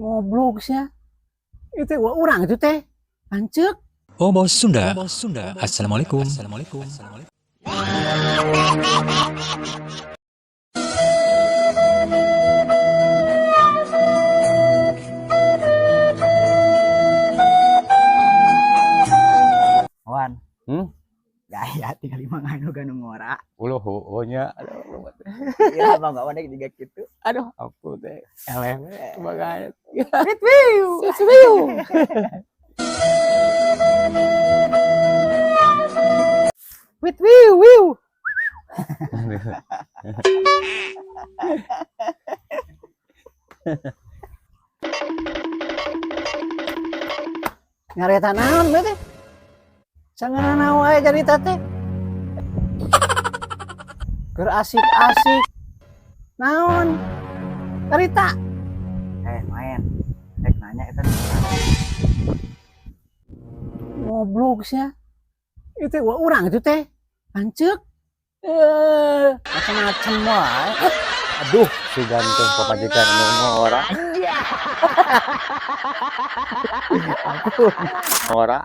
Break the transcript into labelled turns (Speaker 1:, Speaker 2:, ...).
Speaker 1: Ngoblok sia. Itu wah urang itu teh. Lanceuk.
Speaker 2: Oh bos Sunda. Oh, bos Sunda. Assalamualaikum. Assalamualaikum.
Speaker 3: Wan.
Speaker 4: Hmm?
Speaker 3: Gaya tinggal lima nganu ganu ngora.
Speaker 4: Uluh heueuh nya. Aduh,
Speaker 3: Iya, bang gak wadek juga gitu.
Speaker 4: Aduh, aku teh eleh banget.
Speaker 1: Wit wiu. Wiu. Wit wiu wiu. Nyarita naon we teh? Sangeunana wae carita teh. Keur asik-asik. Naon? Carita.
Speaker 3: Eh, main. Rek nanya eta.
Speaker 1: Ngoblok sia. Itu wah urang itu teh. Lanceuk. Eh, macam-macam wae.
Speaker 4: Aduh, si ganteng pamajikan nu ngora. Ampun, ngora.